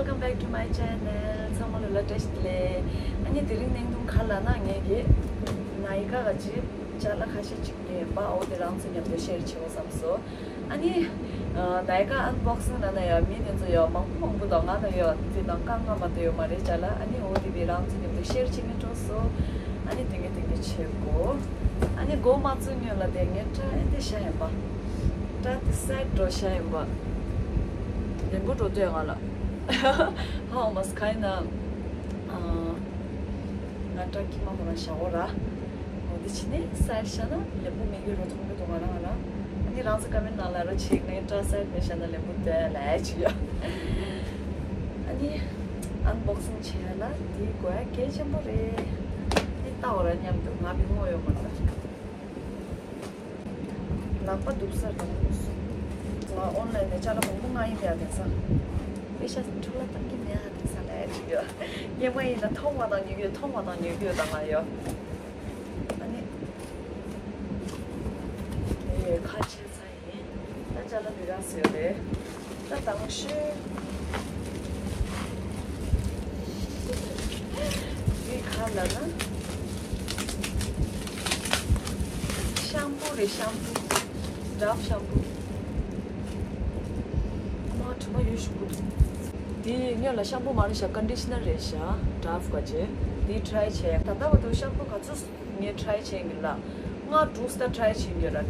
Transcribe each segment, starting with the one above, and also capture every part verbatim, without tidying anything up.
Welcome back to my channel. ཚང་མ་ལ་བཀྲ་ཤིས་བདེ་ལེགས། ཨ་ནི་དེ་རིང་བརྙན་ཐུང་ག་རེ་ལབ་ན། ངས་ཀྱི་ནའི་ཀ་གི་ཅ་ལག་ཁ་ཤས་ཅིག་ཉོས་ཡིན་པ། འོ་དེ་རང་ཚོ་མཉམ་དུ་ཤེར་བྱེད་དགོས་བསམ་སོང་། ཨ་ནི་ནའི་ཀ་ཨན་བོག་སིང་ལབ་ན་ཡང་མི་དེ་ཚོ་ཡང་མང་པོ་མང་པོ་འདུག་ང་ལ་ཡང་དེ་དང་ཀ་ང་མ་གཏོགས་ཡོད་མ་རེད་ཅ་ལག་ཨ་ནི་འོ་དེ་བས་རང་ཚོ་མཉམ་དུ་ཤེར་བྱེད་མཁན་འགྲོ་སོང་། ཨ་ནི་དེ་འདྲ་དེ་འདྲ་བྱེད་དགོས། ཨ་ནི་འགོ་མ་བཙུགས་སྔོན་ལ་དེ་ངས་སྐྲ་ཨེ་འདི་བྱས་ཡིན་པ། སྐྲ་དེ་སེད་འགྲོ་བྱས་ཡིན་པ། ལེན་པོ་འགྲོ་འདོད་ང་ལ། How much kind of ང་སྐྲ་ཁྱི་མ་ཧོ་རང་བྱ་འོ་ར། འོ་འདི་ཕྱི་ནས་སེད་བྱས་ན་ལེན་པོ་མེད་གི་རོ་མཐོང་གི་འདུག་ང་རང་ང་རང་། ཨ་ནི་རང་ཚོ་ཀ་མེན་ནང་ལ་རོ་ཆེ་ངའི་སྐྲ་སེད་མེད་བྱས་ན་ལེན་པོ་དེ་ལས་ཅི་ཡོད། ཨ་ནི་ཨན་བོག་སིང་བྱས་ལ་དེའི་དགོས་ཡ་གལ་ཆེན་པོ་རེད། ཨེ་ལྟ་འོ་ར་མཉམ་དུ་ང་མི་ངོ་ཡོད་མ་རེད། ལག་པ་འདུག་སར་དང་ལུགས་སུ། ང་ཨོན་ལན་ནས་ཅ་ལག་མང་པོ་མངགས་ཡིན་པ་ཡ་དེང་སང་། པེ་ཤ་འཕྲོ་བརླག་བཏང་གི་མེད་ཡ་དེང་སང་ལས་ཅི་ཡོད། སྙན་མ་ཡིན་ན་མཐོང་བ་དང་ཉོ་གི་ཡོད། མཐོང་བ་དང་ཉོ་གི་ཡོད་དང་ང་ཡོད། ཨ་ནི། དེ་ཁ་ཕྱེ་ཚར་ཡིན། ད་ཅ་ལག་འདི་ར་ཟེར་རེད། ད་དང་ཤོས། འདི་ག་ལ་ན། ཤམ་པུ་རེད་ཤམ་པུ། ཌབ་ཤམ་པུ། མ་དྲི་མ་ཡོད་ཞུ་གི་འདུག་འདི་སྔོན་ལ་ཤམ་པུ་མ་རེད་ཤག་ཀོན་ཌི་ཤི་ནར་རེད་ཤག་ཌབ་ག་ཅེ། འདི་ཊ་རའི་བྱས། ད་ལྟ་བར་དུ་ཤམ་པུ་ག་ཚོད་ངས་ཊ་རའི་བྱས་ཡིན་ལ། ལྔ་དྲུག་ཙམ་ཊ་རའི་བྱས་ཡོད་ར།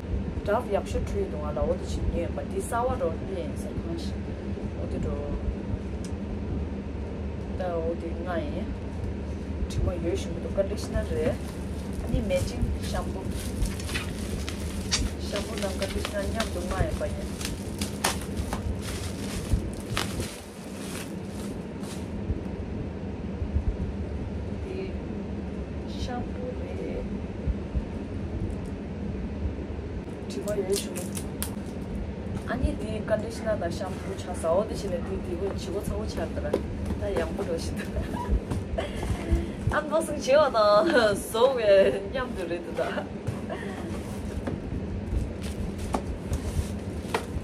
ཌབ་ཡག་ཤོས་འཕྲོད་ཡོད་འདུག་ང་ལ། འོ་དེ་བྱས་ཉོས་ཡིན་པ། འདི་གསར་བ་འགྲོ་ལྷས་ཡིན་ཟེར་གང་ཞིག་འོ་དེ་འགྲོ། ད་འོ་དེ་ལྔ་ཡིན། དྲི་མ་ཡོད་ཞུ་གི་འདུག་ཀོན་ཌི་ཤི་ནར་རེད། ཨ་ནི་མེ་ཅིང་ཤམ་པུ། ཤམ་པུ་དང་ཀོན་ཌི་ཤི་ནར་མཉམ་དུ་ལྔ་ཡིན་པ་ཡིན། འདི་ཤམ་པུ་རེད། དྲི་མ་ཡོད་བྱུང་། ཨ་ནི་འདི་ཀོན་ཌི་ཤི་ནར་དང་ཤམ་པུ་ཆགས་ས། འོ་དེ་བྱས་ནས་འདི་འདི་གོ་བྱི་གོ་ཚ་བོ་ཆགས་འདུག་ར། ད་ཡག་པོ་འགྲོ་བཞིན་འདུག་ཨན་བོག་སིང་བྱས་པ་དང་བཟོ་བའི་མཉམ་དུ་རེད་འདུག་ད།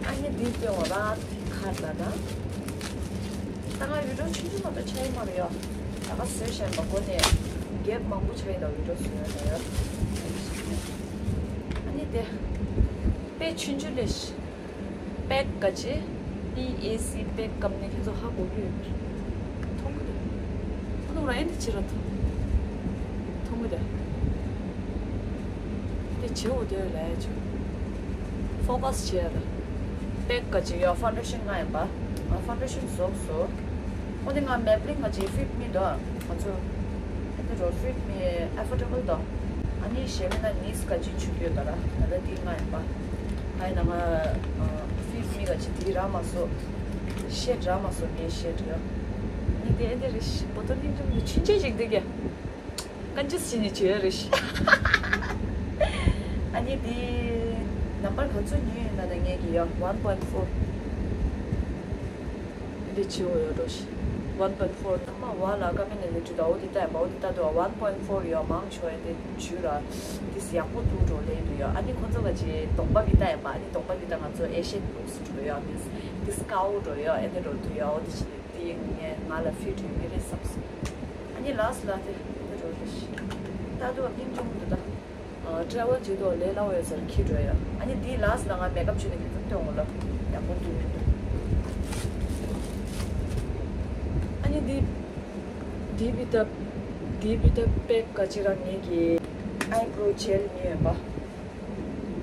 ཨ་ནི་འདི་སྟོན་འོ་ར། ཁར་ལ་ན། ད་ང་ཡུ་ཊུབ་ཆུང་ཆུང་མ་གཏོགས་ཆགས་ཡོད་མ་རེད་ཡ། ད་ག་བཟོས་བཞག་པ་སྒོ་ནས་གེབ་མང་པོ་ཆགས་ཡོད། ད་ཡུ་ཊུབ་བཟོས་ཡོད་ད་ཡ། ཨ་ནི་དེ། དཔེ་ཆུང་ཆུང་ལས། པེག་ག་ཅེ། པི་ཨེ་སི་པེག་བཀབ་ནས་ཁྱེད་ཚོ་ཧ་གོ་གི་ཡོད། མཐོང་གི་འདུག་ཁོ་ནོ་ར་ཨེ་འདི་ཕྱི་ར་ཐོ། མཐོང་གི་འདུག་དེ་བྱེའུ་དེ་ལས་བྱེའུ། ཕོ་ཀ་སི་བྱེད་ཡ་ད། པེག་ག་ཅིག་ཡོད། ཕའུན་ཌེ་ཤན་ལྔ་ཡིན་པ། ང་ཕའུན་ཌེ་ཤན་བཟོས་སོང་། ཨོ་དེ་ང་མེབ་ལིན་ག་ཅིག་ཕིཊ་མི་འདུག་ང་ཚོ་ཨེ་འདི་རོ་ཕིཊ་མི་ཨེ་ཕོར་ཌེ་བལ་འདུག་ཨ་ནི་གཞན་མི་ན་ནིས་ག་ཅིག་བྱུག་ཡོད་ད་ར། ད་ལྟ་དེ་ལྔ་ཡིན་པ། ད་ཡིན་ན་ང་ཕིཊ་མི་ག་ཅིག་དེ་རག་མ་སོང་། ཤེད་རག་མ་སོང་། ངའི་ཤེད་རེད། ཨ་ནི་དེ་ཨེ་འདི་རེད། བོ་ཏོ་ལིང་ལིང་ཆུན་ཆེ་ཞིག་འདུག་གི་ཀན་ཅིས་ཅི་ནི་བྱོས་རེ་ཤི། ཨ་ནི་དེ་ནམ་བར་ག་ཚོད་ཉོས་ཡོད་ན་ད་ངས་ཀྱི་ཡོད། ཝན་པོ་ཨིན་ཕོར། འདི་བྱེའུ་ཡོད་འགྲོ་ཤི། ཝན་པོ་ཨིན་ཕོར། ཚང་མ་བ་ལ་ཀ་མེན་ནས་ལས་བྲིས་ད། འོ་དེ་ལྟ་ཡིན་པ། འོ་དེ་ལྟ་འདུག་ཝན་པོ་ཨིན་ཕོར་ཡོད། མང་ཆོག་ཡ་དེ་བྱུས་ར། དེ་ཡག་པོ་འདུག་འགྲོ་ལས་འདུག་ཡོད། ཨ་ནི་ཁོ་ཚོ་ག་ཅིག་གདོང་པ་གི་ལྟ་ཡིན་པ། ཨ་ནི་གདོང་པ་གི་ལྟ་ང་ཚོ་ཨེ་ཤི་ཡན་ལུག་སི་འགྲོ་ཡོད། མིན་སི་དེ་སྐའོ་འགྲོ་ཡོད། ཨེ་དེ་འགྲོ་འདུག་ཡོད། འོ་དེ་ཅི་དེ་ངས་ང་ལ་ཕིཊ་ཡོད་ཀྱི་རེད་བསམ་སོང་། ཨ་ནི་ལ་སི་ལ་དེ་དེ་འགྲོ་རེད་ཤི། ད་དུ་བ་སྙིང་རྗེ་མོ་འདུག་ད། ཨ་ཊེ་རེ་ཝལ་བྱེད་དུས་ལས་སླ་བོ་ཡོད་ས་རེད། འཁྱེར་འགྲོ་ཡ། ཨ་ནི་དེའི་ལ་སི་ལ་ང་མེག་ཨབ་བྱས་ནས་ཁྱེད་ཚོ་སྟོན་འོ་ལ། ཡག་པོ་འདུག་མི་འདུག་ཨ་ནི་དེ། དེ་བི་ད། དེ་བི་ད་པེག་ག་ཅིག་ར་ངེད་ཀྱི་ཨའི་བྷོ་རོ་ཇེལ་ཉོས་ཡོད་པ།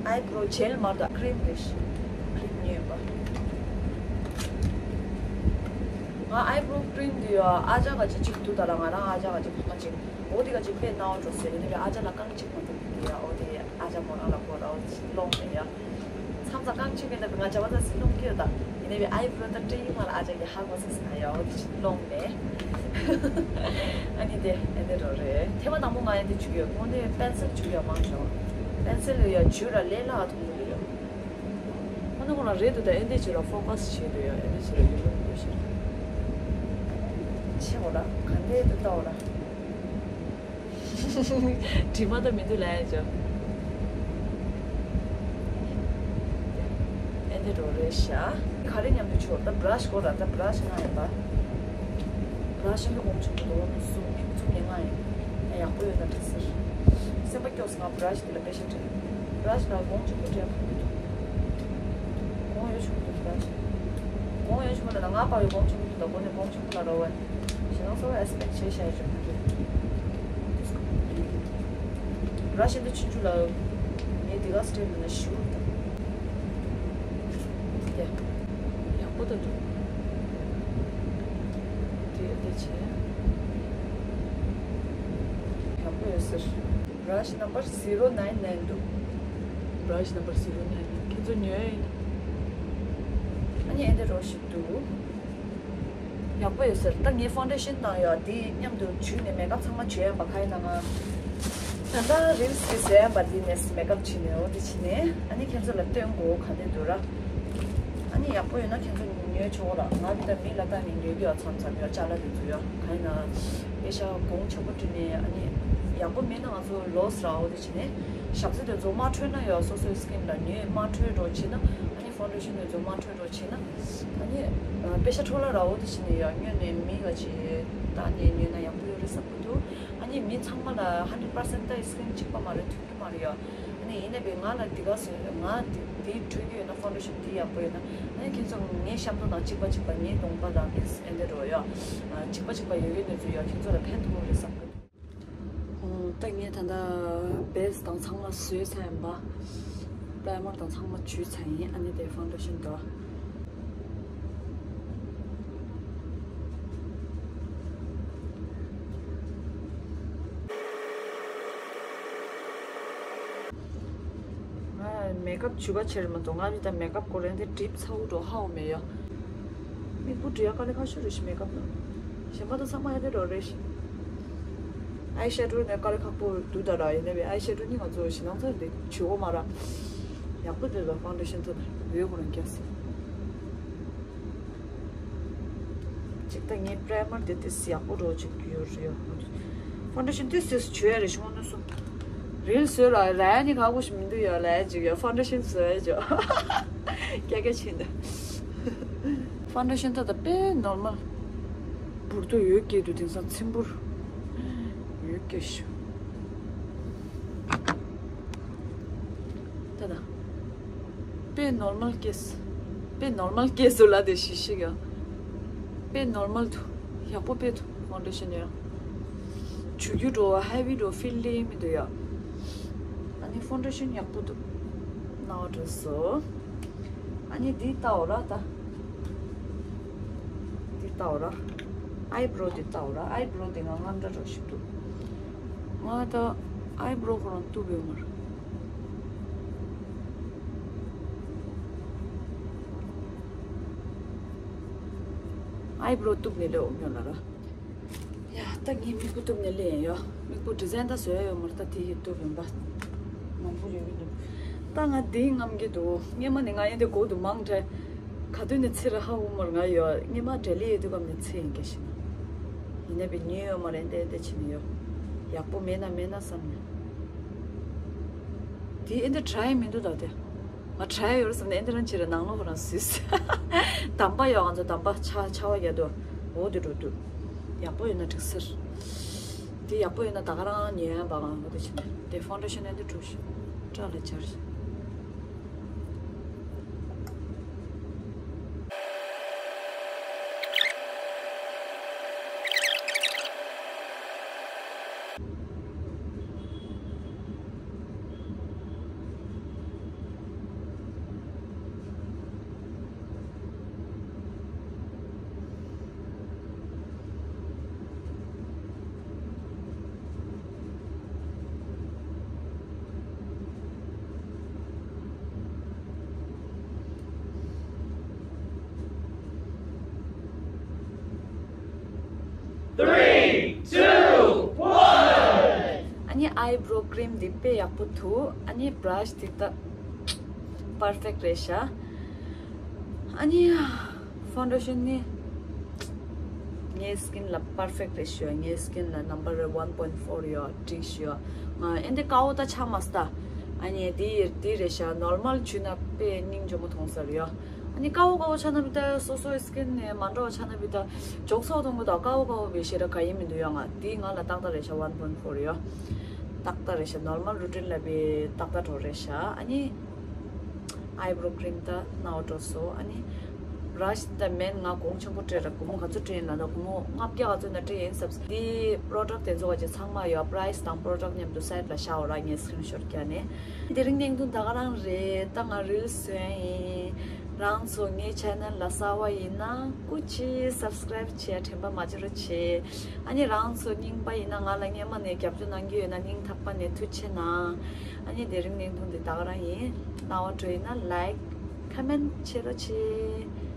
ཨའི་བྷོ་རོ་ཇེལ་མ་གཏོགས་ཀི་རིམ་རེད་ཤི། ཀི་རིམ་ཉོས་ཡོད་པ། ང་ཨའི་བྷོ་རོ་ཀི་རིམ་དེ་ཡོད། ཨ་ཅག་ག་ཅིག་གཅིག་འདུག་ད་ར། ང་རང་ཨ་ཅག་ག་ཅིག་ཕ་མ་ཅིག་འོ་དེ་ག་ཅིག་དཔེ་ནའོ་འགྲོ་ཟེར་ཡིན་ནའི་ཨ་ཅག་ལ་རྐང་གཅིག་མ་གཏོགས་མི་འདུག་ཡ། འོ་དེ་ཨ་ཅག་མོ་རང་ལ་གོ་ར། འོ་དེ་ཅིག་སློང་མེད་ཡ། མཚམས་མཚམས་རྐང་གཅིག་མེད་ན་ང་བྱ་བ་ཚ་སི་སློང་གི་ཡོད་ད། ཡིན་ནའི་ཨའི་བྷོ་རོ་ད་སྤྲད་ཡིན་མ་ལ་ཨ་ཅག་གི་ཧ་གོ་ས་སི་ན་ཡ། འོ་དེ་ཅིག་སློང་མེད། ཨ་ནི་དེ་ཨེ་དེ་རོ་རེད། ཐེངས་མ་དང་པོ་ང་ཨེ་དེ་བྱུག་ཡོད། དངོས་གནས་པེན་སིལ་བྱུག་ཡོད་མང་ཆུང་། པེན་སིལ་ཡོད་ཡ་བྱུག་ར་ལས་སླ་བ་མཐོང་གི་ཡོད། ཁོ་ན་ཁོ་ན་རེད་འདུག་ད་ཨེ་འདི་བྱེད་ར་ཕོ་ཀ་སི་བྱེད་འདུག་ཡ། ཨེ་འདི་བྱེད་ར་ཡོད་ལུགས་འདུག་ཤེས། ཆེ་འོ་ར་ག་འདྲས་འདུག་ལྟ་འོ་ར། དྲི་མ་ད་མི་འདུག་ལ་ཡ་ཅོ། ཨེ་འདི་འགྲོ་རེད་ཤག་ག་རེ་མཉམ་དུ་བྱོས་ད། བྷ་ར་ཤི་གོ་ར། ད་བྷ་ར་ཤི་ང་ཡིན་པ། བ་ཤིན་ཏུ་གོང་ཆེན་པོ་འདུག་སུ་མིག་ཚུགས་ཉེ་ང་ཡིན། ཡག་པོ་ཡོད་ན་འགྲིག་ཟེར། སེམས་པ་སྐྱོ་སོང་། ང་བ་ར་ཤི་འདི་ལ་པེ་ཤ་སྤྲད། བ་ར་ཤི་ལ་གོང་ཆེན་པོ་སྤྲད་ཕོད་ཀྱི་འདུག་གོང་ཡོད་ཆུང་འདུག་བ་ར་ཤི། གོང་ཡོད་ཆུང་ལ་ང་པ་ཡོད། གོང་ཆེན་པོ་འདུག་ད་གོ་ནས་གོང་ཆེན་པོ་ལ་རོ་བ། ཞེ་སྡང་སོ་ཨེ་སི་པེག་བྱས་བྱས་ཡོད་ཆུང་འདུག་བ་ར་ཤི་འདི་ཆུང་ཆུང་ལ་ངས་འདི་ག་སྤྲད་མིན་ན་ཞུ་ད། ཡ། ཡག་པོ་ད་འདུག་དེ་དེ་བྱས། ཡག་པོ་ཡོད་ཟེར། བ་ར་ཤི་ནམ་བར་zero nine nine འདུག་བ་ར་ཤི་ནམ་བར་zero nine nine ཁྱེད་ཚོ་ཉོས་ཡིན། ཨ་ནི་ཨེ་འདི་རོ་ཞིག་འདུག་ཡག་པོ་ཡོད་ཟེར། ད་ངས་ཕའུན་ཌེ་ཤན་དང་ཡ་དེ་མཉམ་དུ་བྱུས་ནས་མེག་ཨབ་ཚང་མ་བྱས་ཡིན་པ། ག་ཡིན་ན་ང་ད་ལྟ་རིལ་སི་གི་བཟོས་ཡིན་པ། དེ་ནས་མེག་ཨབ་བྱས་ནས་འོ་དེ་བྱས་ནས་ཨ་ནི་ཁྱེད་ཚོ་ལ་སྟོན་དགོས་ག་དེ་འདུག་ར། ཨ་ནི་ཡག་པོ་ཡོད་ན་ཁྱེད་ཚོ་ཉོས་ཆོག་ར། ང་དེ་ད་མི་ལ་ད་ནི་ཉོས་ཀྱི་ཡོད། མཚམས་མཚམས་ཡོད་ཅ་ལག་དེ་ཚོ་ཡོད། ག་ཡིན་ན་པེ་ཤ་གོང་ཆེན་པོ་བྲིས་ནས་ཨ་ནི་ཡག་པོ་མེད་ན་ང་ཚོ་ལོ་སི་ར། འོ་དེ་བྱས་ནས་ཞག་ཚི་དེ་ཚོ་མ་འཕྲོད་ན་ཡོད། སོ་སོའི་སི་ཀིན་ལ་ཉོས་མ་འཕྲོད་འགྲོ་བྱས་ན་ཨ་ནི་ཕའུན་ཌེ་ཤན་དེ་ཚོ་མ་འཕྲོད་འགྲོ་བྱས་ན། ཨ་ནི་པེ་ཤ་འཕྲོ་བརླག་ར་འོ་དེ་བྱས་ནས་ཡ་སྔོན་ནས་མི་ག་ཅིག་ལྟ་ནས་ཉོས་ན་ཡག་པོ་ཡོད་རེད་བསམ་གི་འདུག་ཨ་ནི་མི་ཚང་མ་ལ་hundred percent ད་སི་ཀིན་གཅིག་པ་མ་རེད། མཐུན་གྱི་མ་རེད་ཡ། ཨ་ནི་ཡིན་ན་བས་ང་ལ་འདི་ག་ཟེར། ང་འདི་འདི་འཕྲོད་ཀྱི་ཡོད་ན་ཕའུན་ཌེ་ཤན་འདི་ཡག་པོ་ཡོད་ན། ཨ་ནི་ཁྱེད་ཚོ་ངའི་ཤམ་ཐབས་དང་གཅིག་པ་གཅིག་པ། ངའི་གདོང་པ་དང་ཨེ་འདི་རོ་ཡ། གཅིག་པ་གཅིག་པ་ཡོད་ཡོད་ནས་ཚོ་ཡ་ཁྱེད་ཚོ་ལ་ཕན་ཐོགས་རེད་བསམ་གི་འདུག་ཨོ། ད་ངས་ད་ལྟ་བེ་སི་དང་ཚང་མ་བཟོས་ཚར་ཡིན་པ། པྲའི་མར་དང་ཚང་མ་བྱུགས་ཚར་ཡིན། ཨ་ནི་དེ་ཕའུན་ཌེ་ཤན་དོ། ང་མེག་ཨབ་བྱུག་ག་ཆེར་མ་གཏོགས་ང་ནི་ད་མེག་ཨབ་སྐོར་ལ་འདི་གྲིབ་ཚ་བོ་འགྲོ་ཧ་གོ་མེད་ཡ། མིག་སྤུ་འབྲི་ཡ་དཀའ་ལས་ཁག་ཤོས་རེད་ཤི། མེག་ཨབ་ནང་གཞན་པ་དང་ཚང་མ་ཡ་དེ་འགྲོ་རེད་ཤི། ཨའི་ཤེ་ཌོ་ནས་དཀའ་ལས་ཁག་པོ་འདུག་ད་ར། ཡིན་ནའི་ཨའི་ཤེ་ཌོ་ནི་ང་ཚོ་ཞེ་སྡང་ཚ་འདི་བྱུག་གོ་མ་ར། ཡག་པོ་འདུག་ལ། ཕའུན་ཌེ་ཤན་ཚོ་ད་འོད་ཁོ་རང་རྒྱག་སྲིད། ཅིག་ད་ངས་པྲའི་མར་དེ་ཏིས་ཡག་པོ་འགྲོ་ཅིག་ཡོད་རེད་ཡ། ཕའུན་ཌེ་ཤན་ཏིས་ཏིས་བྱུག་ཡ་རེད་ཤི། དངོས་གནས་སོ། རིལ་བཟོས་ར་ལ་ཡ་ནི་ཁག་པོ་ཞིག་མི་འདུག་ཡ། ལ་ཡ་ཅིག་ཡ་ཕའུན་ཌེ་ཤན་བཟོས་ཡ་ཅོ། ཀྱ་ཀྱ་ཕྱིན་འདུག་ཕའུན་ཌེ་ཤན་ད་ད་དཔེ་ནོར་མལ། འབུར་ཏོ་ཡོད་སྐྱེས་འདུག་དེང་སང་ཚིམ་འབུར་ཡོད་སྐྱེས་ཤི། ད་ད། དཔེ་ནོར་མལ་ཀེས། དཔེ་ནོར་མལ་ཀེས་སུ་ལ་དེ་ཤི་ཤི་ག་དཔེ་ནོར་མལ་འདུག་ཡག་པོ་དཔེ་འདུག་ཕའུན་ཌེ་ཤན་ཡ། བྱུག་རྒྱུ་འགྲོ་བ་ཧེ་བི་འགྲོ་ཕིལ་ལི་མི་འདུག་ཡ། ཨ་ནི་ཕའུན་ཌེ་ཤན་ཡག་པོ་འདུག་ནའོ་འགྲོ་སོ། ཨ་ནི་འདི་ལྟ་འོ་ར་ད། འདི་ལྟ་འོ་ར། ཨའི་བྲོ་འདི་ལྟ་འོ་ར། ཨའི་བྲོ་འདི་ང་ང་འདྲ་འགྲོ་ཞིག་འདུག་ང་ད་ཨའི་བྲོ་ཁོ་རང་གཏུབ་ཡོད་མ་རེད། ཨའི་བྲོ་གཏུབ་ནས་ལེའོ་ཉོ་ལ་ར། ཡ་ད་ངས་མིག་སྤུ་གཏུབ་ནས་ལེན་ཡོད། མིག་སྤུ་ཌི་ཛའིན་ད་བཟོས་ཡོད་མ་རེད། ད་དེ་ཡི་གཏུབ་ཡོད་པ། མང་པོ་ཡོད་ཀྱི་འདུག་ད་ང་འདི་རྔམ་གྱི་འདུག་སྔས་མ་ནས་ང་ཡིན་དེ་གོ་འདུག་མང་དྲགས། ག་དུས་ནས་ཚེ་ར་ཧ་འུ་མར་ང་ཡོད། སྔས་མ་འབྲེལ་ལི་ཡོད་དུས་སྐབས་ནས་ཚེ་ཡིན་གྱི་ཤི་ན། ཡིན་ནའི་བི་ཉོས་ཡོད་མ་རེད། འདི་འདི་ཕྱིན་ཡོད། ཡག་པོ་མེད་ན་མེད་ན་བསམ་ནས། དེ་ཨེ་འདི་དྲ་ཡི་མི་འདུག་ད་དེ། ང་དྲ་ཡི་ཡོད་རེད་བསམ་ནས་ཨེ་འདི་རང་ཕྱིར་ནང་ལོགས་ཁོ་རང་སུས། དམ་པ་ཡོད། ང་ཚོ་དམ་པ་ཆ་ཆ་བ་རྒྱ་དུ་འོ་དེ་འགྲོ་དུས། ཡག་པོ་ཡོད་ན་འགྲིག་ཟེར། དེ་ཡག་པོ་ཡོད་ན་ད་ག་རང་ཉོས་ཡ་འབའ་གང་འོ་དེ་ཕྱིན་ནས་དེ་ཕའུན་ཌེ་ཤན་ཨེ་འདི་འགྲོ་ཞིག་སྐྲ་ལ་སྦྱར་ཞིག Three, two, one. ཨ་ནི་ཨའི་བྲོ་ཀྲིམ་འདི་དཔེ་ཡག་པོ་འདུག་ཨ་ནི་བྷ་ར་ཤི་འདི་ད་པར་ཕེག་རེད་ཤག་ཨ་ནི་ཕའུན་ཌེ་ཤན་ནི་ངའི་སི་ཀིན་ལ་པར་ཕེག་རེད་ཤག་ངའི་སི་ཀིན་ལ་number one point four ཡོད། འགྲིག་ཤག་ང་ཨེ་འདི་ཀ་བོ་ད་ཆགས་མ་སྟ། ཨ་ནི་འདི་འདི་རེད་ཤག་ནོར་མལ་བྱུགས་ན་དཔེ་སྙིང་རྗེ་མོ་མཐོང་ས་རེད་ཡ། ཨ་ནི་དཀར་པོ་དཀར་པོ་ཆགས་ན་བི་ད་སོ་སོའི་སི་ཀིན་ནས་མ་འདྲ་བ་ཆགས་ན་བི་ད་འཇོག་ཚོགས་གཏོང་གི་ད་དཀར་པོ་དཀར་པོ་བི་ཞེ་དྲག་ག་ཡིན་མི་འདུག་ཡོད། ང་འདི་ང་ལ་ཏག་ཏག་རེད་ཤག one point four ཡོད། ཏག་ཏག་རེད་ཤག normal routine ལ་བི་ཏག་ཏག་འགྲོ་རེད་ཤག་ཨ་ནི་eyebrow cream ད་ནའོ་འགྲོ་སོ། ཨ་ནི་brush ད་མེན་ང་གོང་ཆེན་པོ་སྤྲད་ར། སྒོར་མོ་ག་ཚོད་སྤྲད་ཡིན་ལ་ད་སྒོར་མོ་ལྔ་བརྒྱ་ག་ཚོད་ན་སྤྲད་ཡིན་སབ། འདི་product དེ་ཚོ་ག་ཅིག་ཚང་མ་ཡོད། price དང་product མཉམ་དུ་site ལ་བཞག་འོ་ར། ངས་screenshot བརྒྱབ་ནས། དེ་རིང་བརྙན་ཐུང་ད་ག་རང་རེད། ད་ང་reels བཟོས་ཡིན། རང་ཚོ་ངའི་channel ལ་གསར་པ་ཡིན་ན་སྐུ་མཁྱེན་subscribe བྱེད་དྲན་པ་མ་བརྗེད་རོགས་བྱེད། ཨ་ནི་རང་ཚོ་རྙིང་པ་ཡིན་ན་ང་ལ་སྔོན་མ་ནས་རྒྱབ་སྐྱོར་གནང་གི་ཡོད་ན་སྙིང་ཐག་པ་ནས་ཐུགས་རྗེ་གནང་། ཨ་ནི་དེ་རིང་བརྙན་ཐུང་འདི་ད་ག་རང་ཡིན། སྣང་བ་འགྲོ་ཡིན་ན་like comment བྱེད་རོགས་བྱེད།